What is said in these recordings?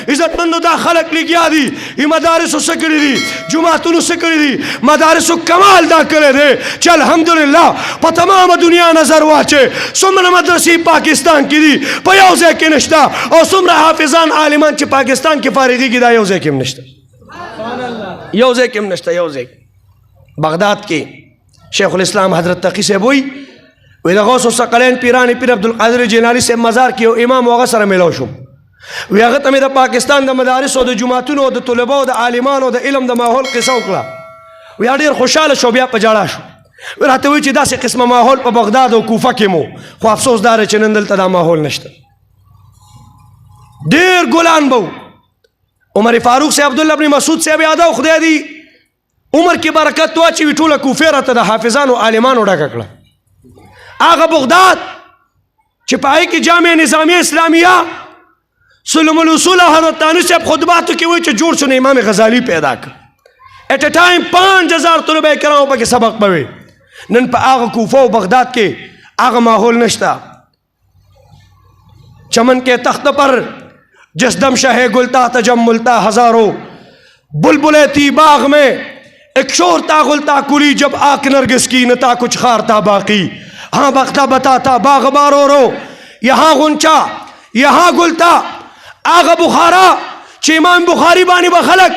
عزتمندو دا خلک لګیا دي، ای مدارسو څه کړي دي، جوماتونو څه کړي دي، مدارسو کمال دا کړی دی چې الحمدلله په تمامه دنیا نظر واچې، څومره مدرسې پاکستان کې دي په یو ځای کې نشته، او څومره حافظان عالمان چې پاکستان کې فارغېږي دا یو ځای کې هم نشته، یو ځای کې هم نشته. یو ځای بغداد کې شیخ الاسلام حضرت تقی صاحب وایي، وی د غوث الثقلین پیرانی پیر عبدالقادر جیلانی صاحب مزار کې یو امام هغه سره میلاو شوم، وی هغه ته مې د پاکستان د مدارسو د جوماتونو د طلباو د عالمانو د علم د ماحول قصه وکړه. وی ډېر خوشحاله شو، بیا په ژړا شو. وی راته وایي چې داسې قسمه ماحول په بغداد او کوفه کې مو، خو افسوس دا دی چې نن دلته دا ماحول نشته. ډېر ګلان به عمر فاروق صاحب عبدالله بن مسعود صاحب یادو، خدای دی عمر کې برکت واچوي، ټوله کوفه راته د حافظانو عالمانو ډکه کړه. هغه بغداد چې په هغې کې جامع نظامیه اسلامیه سلم الاصول حضرت تانوي صاحب خطباتو کې وایي چې جوړ شو، نو امام غزالي پیدا کړ. اټ ا ټایم 5000 طلبه کرامو پکې سبق پوي. نن په هغه کوفه او بغداد کې هغه ماحول نشته. چمن کے تخت پر جس دم شہ گلتا تجملتا ہزاروں بلبلے تھی باغ میں ایک شور تا غلتا کلی جب آک نرگس کی نتا کچھ خار تا باقی، ہاں بختہ بتاتا باغ بارو رو یہاں غنچا یہاں گلتا. آغا بخارا چې امام بخاری باندې به خلک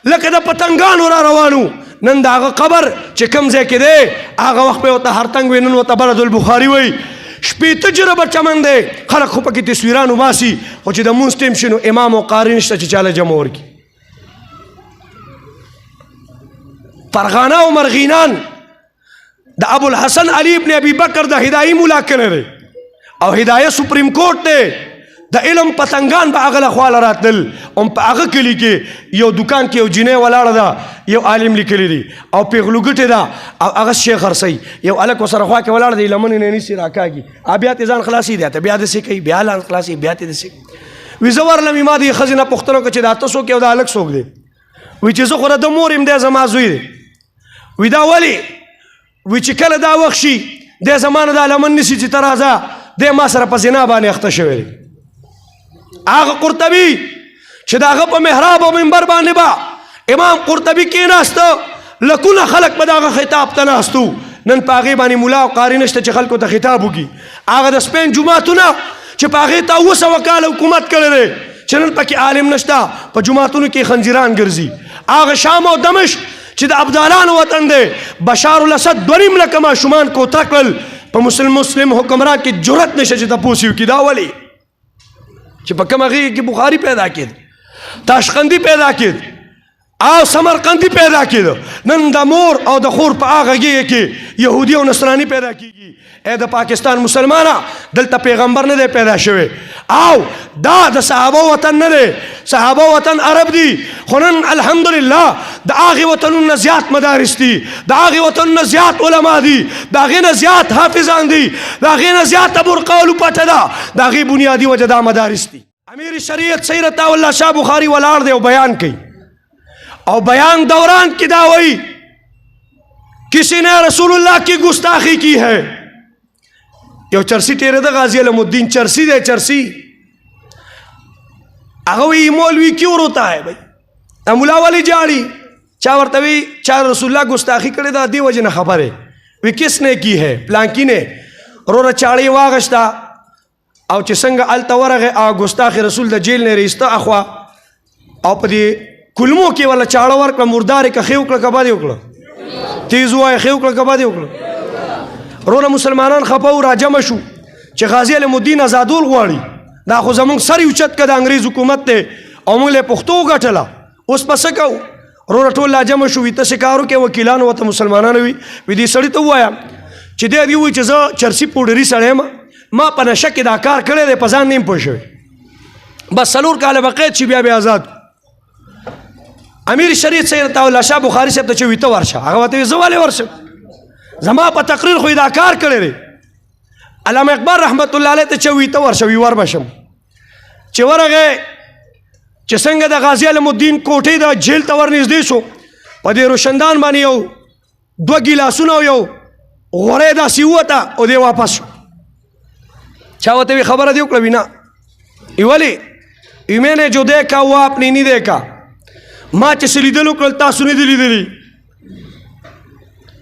لکه د پتنګانو را روانو، نن د هغه قبر چې کوم ځای کې دی هغه وخت به ورته هرتنګ وي، نن ورته بلد البخاري وایي. 60 جربه چمن دی، خلک خو پکې تصویران وباسي، خو چې د مونځ ټایم شي نو امام او قاري نشته چې چاله جمع ورکړي. فرغانه او مرغینان د ابو الحسن علی ابن ابي بکر د هدايي مولا کړی دی، او هدایه سپریم کورټ دی. د علم پتنګان به هغه له خواله راتلل. هم په هغه کلي کې یو دکان کې یو جینۍ ولاړه ده، یو عالم لیکلی دی او پیغلوګټې ده او هغه شی خرڅوي، یو هلک ورسره خوا کې ولاړ دی، لمنې نه نیسي راکاږي، بیا ترې ځان خلاصي دی، ته بیا داسې کوي، بیا ځان خلاصي، بیا ترې داسې کوي. وي زه ورلم، ما دې ښځې نه پوښتنه وکړه چې دا ته څوک یې او دا هلک څوک دی؟ وي چې زه خو د ده مور یم، دی زما زوی دی. وي دا ولې؟ وي چې کله دا وخت شي دی زما نه دا لمن نیسي چې ته راځه، دی ما سره په زنا باندې اخته شوی دی. هغه قرطبي چې د هغه په محراب او منبر باندې به امام قرطبي کېناسته، لکونه خلک به د هغه خطاب ته ناست وو. نن په هغې باندې ملا او قاري نشته چې خلکو ته خطاب وکړي. هغه د سپین جوماتونه چې په هغې ته 700 کاله حکومت کړی دی چې نن پکې عالم نشته، په جوماتونو کې خنزیران ګرځي. هغه شام او دمشق چې د ابدالانو وطن دی، بشار الاسد 2.5 لکه ماشومان کوتره کړل، په مسلم حکمران کې جرأت نشته چې تپوس یې وکړي دا ولې چې په کومه غېږ کې بخاري پیدا کېد، تاشقندي پیدا کېد او سمرقندي پیدا کېده، نن د مور او د خور په هغه غېږ کې یهودي او نصراني پیدا کېږي. ای د پاکستان مسلمانه، دلته پیغمبر نه دی پیدا شوی او دا د صحابه وطن نه دی، صحابه وطن عرب دي، خو نن الحمدلله د هغې وطنونو نه زیات مدارس دي، د هغې وطنونو نه زیات علما دي، د هغې نه زیات حافظان دي، د هغې نه زیاته برقع او لوپټه ده. د هغې بنیادي وجه دا مدارس دي. امیر شریعت سید عطا الله شاه بخاری ولاړ دی او بیان کوي، او بیان دوران کې دا وایي کسی نے رسول الله کی گستاخی کی ہے. یو چرسی تیرې ده، غازی علم الدین چرسی دی، چرسی. هغه وایي مولوی کیوں روتا ہے بھائی، دا مولا ولې جاړي؟ چا ورته وی چا رسول الله ګستاخی کړې ده، دې وجې نه خبره وی کس نے کی ہے؟ پلانکی نے. وروره چاړې واغشته او چې څنګه هلته ورغی او ګستاخ رسول د جیل نه راایسته اخوا او په دې کلمو کې ولا چاړه ورکړه، مردار یې که ښې وکړه که بدې وکړه، تیز ووایه، ښې وکړه که بدې وکړه. وروره مسلمانان خفه وو، راجمع شو چې غازي علم الدین ازادول غواړي، دا خو زمونږ سر یې اوچت که د انګریز حکومت دی او موږ له پښتو وګټله، اوس په څه کوو؟ وروره ټول راجمع شو، وي ته څه کار وکړې؟ وکیلانو ورته مسلمانانو وي، وي دې سړي ته ووایه چې دی دې ووایي چې زه چرسي پوډري سړی یم، ما په نشه کې دا کار کړی دی، په ځان نه یم پوه شوی، بس 4 کاله به قید شي، بیا بیا آزاد. امیر شریعت سید عطا الله شاه بخاري صاحب ته چې وي ته ورشه، هغه ورته وایي زه ولې ورشم، زما په تقریر خو یې دا کار کړی دی. علامه اقبال رحمت الله علیه ته چې وي ته ورشه، وي ور به شم. چې ورغی چې څنګه د غازي علم الدین کوټې د جیل ته ورنږدې شو، په دې روشندان باندې یو 2 ګیلاسونه او یو غوری داسې ووته او دی واپس شو. چا ورته وی خبره دې وکړه؟ وی نه. ای ولې؟ میں نے جو دیکھا وہ آپ نے نہیں دیکھا، ما چې څه لیدل وکړل تاسو نه دي لیدلي.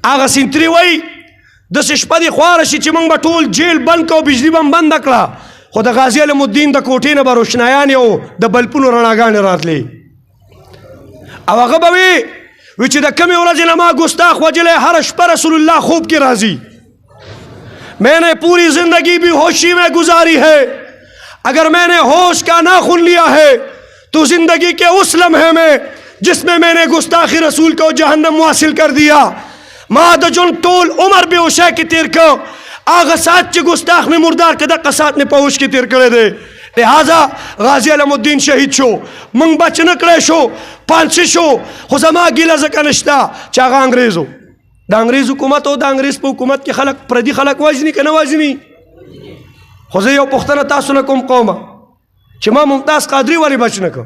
هغه سنتري وایي داسې شپه دې خواره شي چې موږ به ټول جیل بند کړو، بجلي به هم بنده کړه، خو د غازي علم الدین د کوټې نه به روشنایانې او د بلپونو رڼاګانې راتلې. او هغه به وي وی چې د کومې ورځې نه ما ګستاخ وژلی هره شپه رسول الله خوب کې راځي. میں نے پوری زندگی بے ہوشی میں گزاری ہے، اگر میں نے ہوش کا ناخن لیا ہے تو زندگی کے اس لمحے میں جس میں میں نے گستاخی رسول کو جہنم واصل کر دیا. ما د ژوند ټول عمر بې هوښۍ کې تیر کړ، هغه ساعت چې ګستاخ مې مردار کړ دقه ساعت مې په هوش کې تیر کړی دی. لہذا غازی علم الدین شهید شو، مونږ بچ نه کړی شو، پانسی شو، خو زما ګیله ځکه نشته چې هغه انګریز و. د انګریز حکومت او د انګریز په حکومت کې خلک پردي خلک وژني که نه وژني؟ خو زه یو پوښتنه تاسو نه کوم قومه، چې ما ممتاز قادري ولې بچ نه کړ؟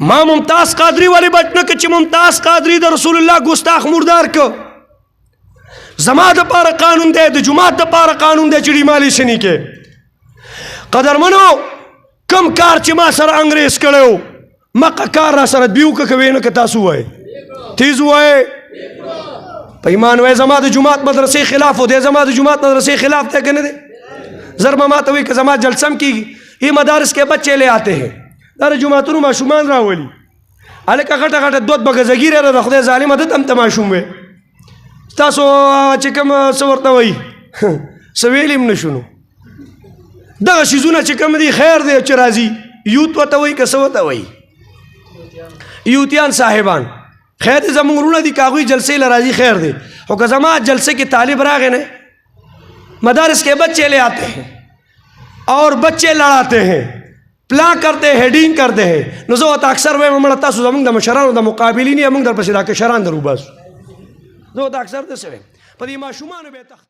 ما ممتاز قادري ولې بچ نه کړ چې ممتاز قادري د رسول الله ګستاخ مردار کړ؟ زما د پاره قانون دی، د جومات د پاره قانون دی چې ډیمالي شنی کې. قدرمنو، کم کار چې ما سره انګریز کړی مقه کار را سره دوی وکړه، که ویې نه که تاسو ووایئ، تیز ووایئ، په ایمان وای. زما د جومات مدرسې خلاف و دی، زما د جومات مدرسې خلاف دی که نه دی؟ زر به ماته وایي که زما جلسم کېږي، یہ مدارس کے بچے لے آتے ہیں، دا د جوماتونو ماشومان راولي. هلکه غټه غټه دود به ګزګیره ده، د خدای ظالمه ده ته هم ته ماشوم وې. تاسو چې کوم څه ورته وایي څه ویلی هم نه شو. نو دغه شیزونه چې کوم دي خیر دی چې راځي، یوت ورته وایي که څه ورته وایي، یوتیان صاحبان خیر دی، زموږ وروڼه دي، که هغوی جلسې له راځي خیر دی، خو که زما جلسې کې طالب راغی نه، مدارس کے بچے لے آتے ہیں اور بچے لڑاتے ہیں، پلا کرتے ہیں، ہیڈنگ کرتے ہیں. نو زه ورته اکثر وایم، مړه تاسو زموږ د مشرانو د مقابلې نه، موږ درپسې دا کشران در وباسو. زه ورته اکثر داسې وایم، په دې ماشومانو به تخت